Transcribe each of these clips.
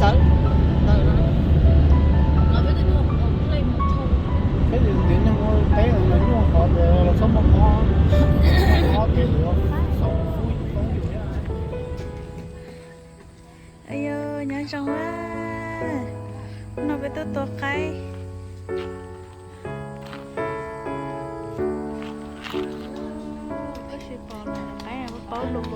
Peb tias tias nyuag ua teb los nyuaj qhov tias los txhob muaj mob, mob ces yuav xaus fub foob yus thiab. Ayo, nyob zoo a, no peb tuaj tua qaib. Tab sis pom qaib paub lus.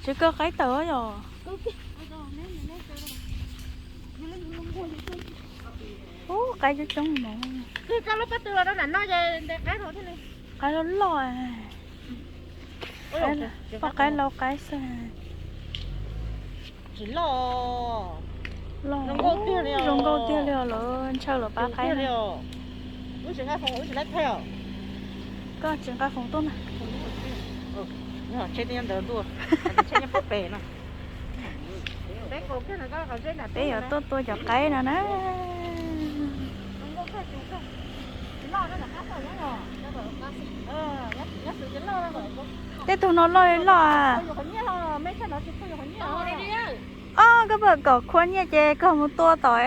Tsis koj qaib tawm yom. Ub, qaib coob coob no. Qaib loj loj. Poj qaib lau qaib xwb. Tsis loj. Loj, zoo nkauj tiag li os, lawv ntshaw lawv pab qaib na. Koj tsis nqa foom tuaj na. Peb yuav tuaj tua cov qaib no na. Tej tug no loj li loj a. Ob, koj pom kom khua nyiaj ces koj mus tua tom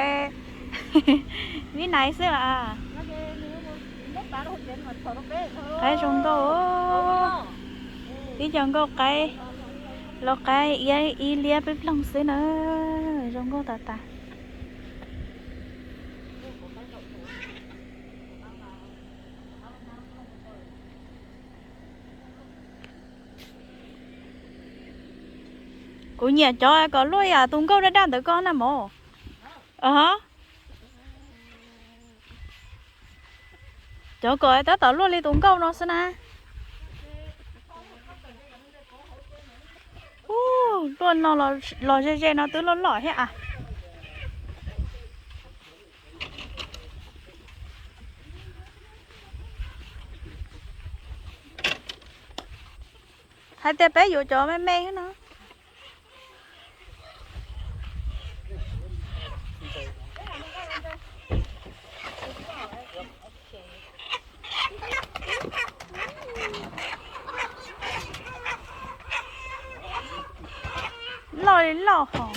Vib Nais xwb a. Qaib zoo nkauj. Ib co nkauj qaib, lau qaib ib liab peb ploog xwb na. Zoo nkauj tas tas. Kuv nyiam cov kom luaj yam tus nkauj daj daj ntawd koj na mov. Cov kom tab tom luaj li tus nkauj no xwb na. Ub, luaj no los ze ze no twb loj loj thiab a. Hais tias peb yuav cov me me no. Loj li loj hos.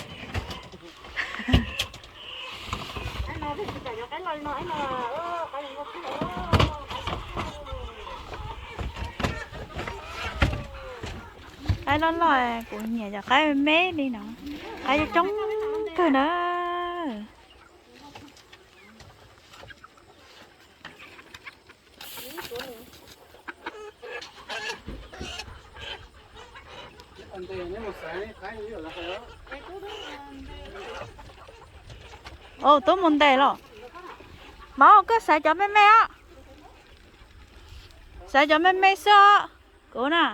Qaib loj loj, kuv nyiam cov qaib me me li no. Qaib coob kawg na. Au, tub mus ntes los. Mov, koj xaiv cov me me os. Xaiv cov me me xwb os. Kuv na,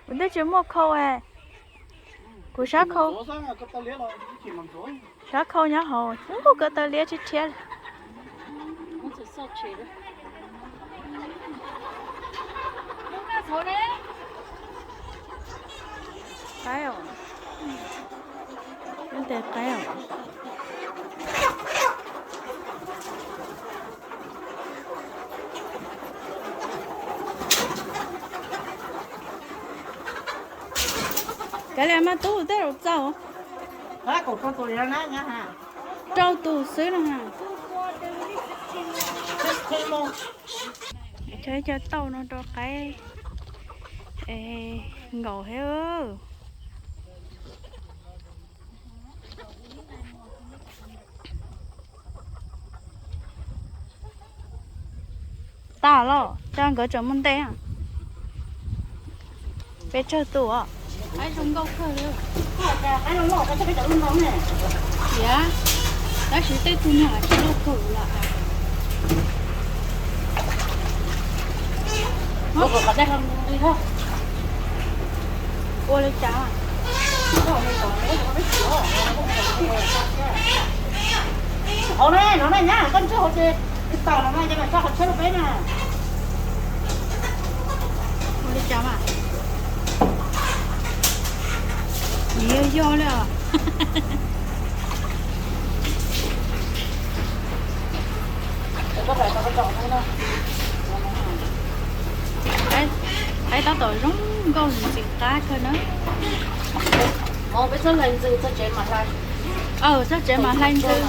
kuv twb tsis muaj khau. Kuv sab khau, sab khau nyob hauv, ub, koj taw liab tsis rhiab. Qaib os. Tes qaib os. Kav liam mas tub, tej zaum txaus. Rau tus xwb no. Cog ib co tauj no rau qaib nkaum thiab. Tag los, coj nkawd tseem mus ntes. Peb tsawg tus os? Qaib zoo nkauj kawg li. Tias, tab sis tej tug niag tsis loj kawg lawm. Ua li cas? Hauv na, no na nyab, koj ntswj hauv ces tsis tawm no na, ces mam tso qhov tshiab rau peb na. Ua li cas mas? Nws yog yog li os. Qaib tab tom zoo nkauj ntxim qab kawg na. Txog tsev mas hlais ntxwv.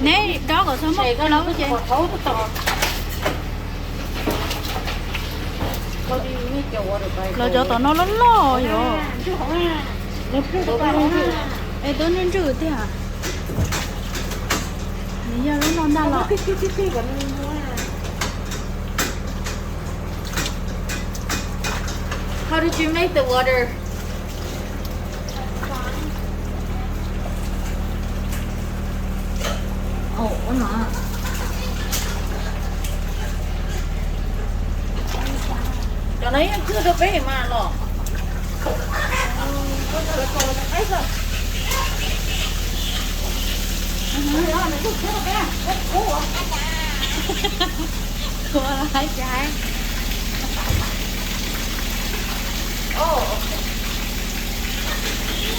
Neb dob kom txog muaj plaub ces. Los cov tom no loj loj yom. Es twb ntswj ntswj tiag. Nws yog lub no ntag los. How did you make the water? Cov no yeej txhwb rau peb mas los. Ua haib tsis haib.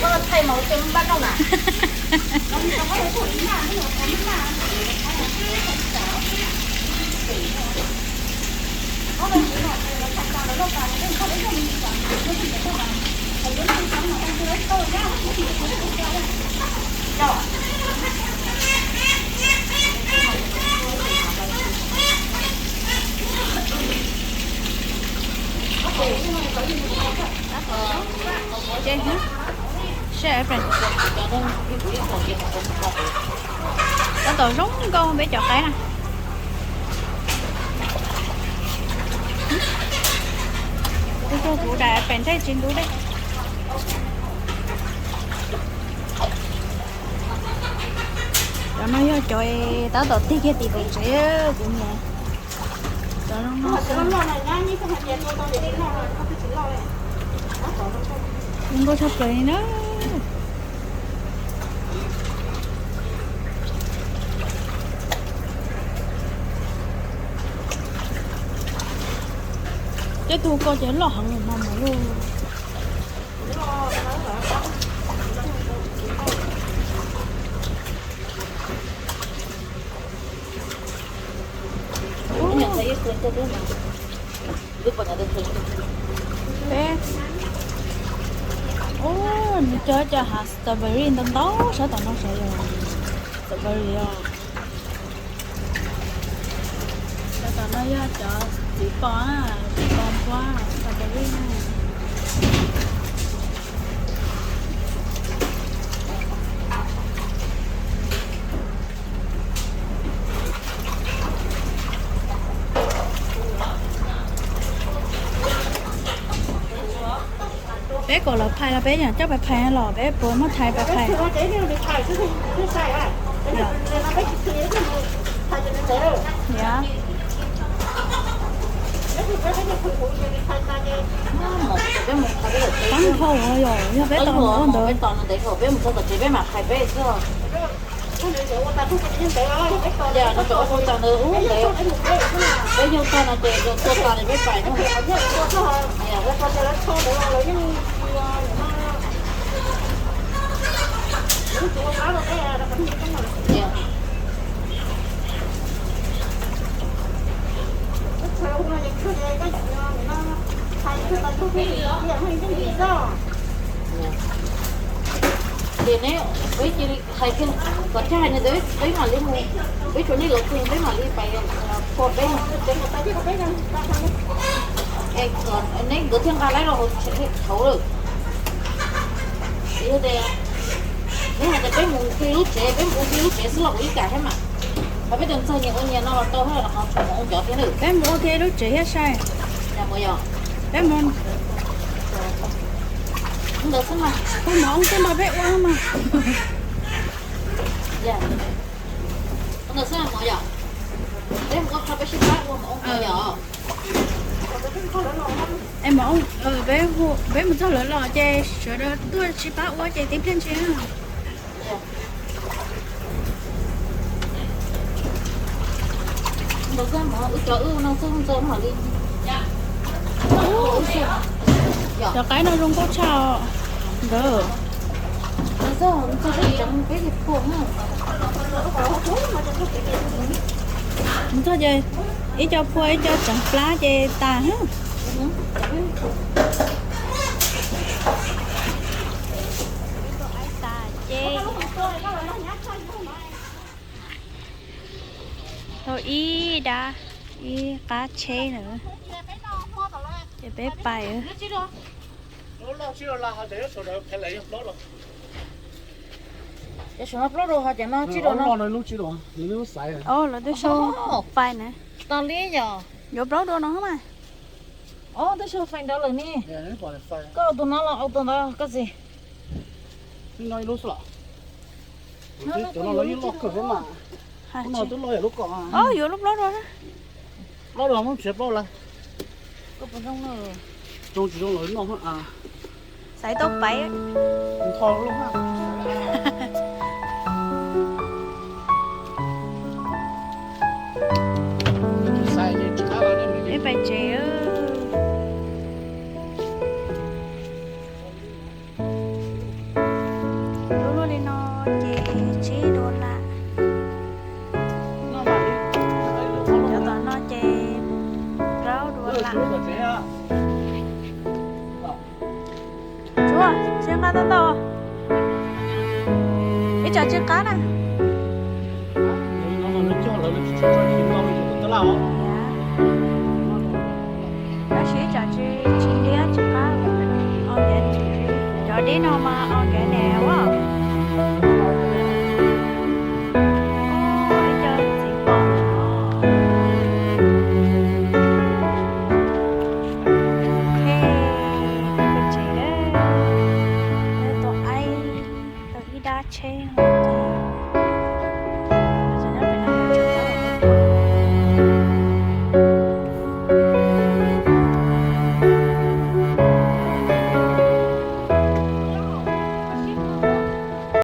Koj thaij mas ua tau npaj noj na. Tab tom zoo nkauj peb cov qaib na. Kuv tug kuv daim pem ntsej tsis ntub dej. Cov no yog cov tab tom tig kiag tim hauv tsev kuv nyiam. Cov no zoo nkauj tshaj plaws li na. Tej tug ko ces loj heev mas mus luj. Peb, ub, nws cog cov hav strawberry ntau ntau sab tom no sav yog strawberry os. Sab tom no yog cov txiv pos, txiv pos npua strawberry na. Peb kom lawv phais los peb yeej coj pais phais los peb puas muaj thaij pais phais. Pab hau yog, yog peb tos mus ua ntawd. Peb yug tag no ces tua tas li peb pais. Ces neb, peb cia li hais kiag kom txhob hais li ntawd, peb mam li mus, peb tshuav nej lawv tug peb mam li pais, pom peb. Neb nkawd thiaj nqa laib los hauv tsev hauv lawm. Yog tias, neb hais tias peb mus ua ke lub tsev, peb mus ua ke lub tsev xwb los kuv ib kam thiab mas. Qhov peb tus ntxawg nyias ua nyias no los tau thiab, qhov tshuav mus ua cov thiab lawm. Peb mus ua ke lub tsev thiab sai. Peb mus ntawd xwb mas, kuv mam ua koj nrog peb ua mas. Ntawd xwb mas yom. Peb mus ua qho peb sib pab ua mas ua yom. Es mas peb mus txog lawv los ces sawv daws tuaj sib pab ua ces tib pliag ntsis. Ntawd xwb mas wb cov wb no xwb ntxaws mam li. Cov qaib no zoo nkauj tshaj os. Ntawd. Ntawd xwb ntxaws peb tseev peb phuam na. Mus txog ces ib co phua ib co tseem plab ces tas. Tau ib dab, ib qab tsheb na. Ces peb pais. Lawv twb sau fais na. Yuav plaub dua no mas. Koj tus no los tus ntawd koj txiv. Yuav lub plaub dua. Xaiv tau paiv. Peb pais tsev. Lub luaj li no ces tsib dua las. Cov tom no ces plaub dua las. Tsuav, tsis nqa tau tau. Ib tsam tsis qab na. Tab sis ib tsam tsis, tsis liab tsis qab. Cov dib no mas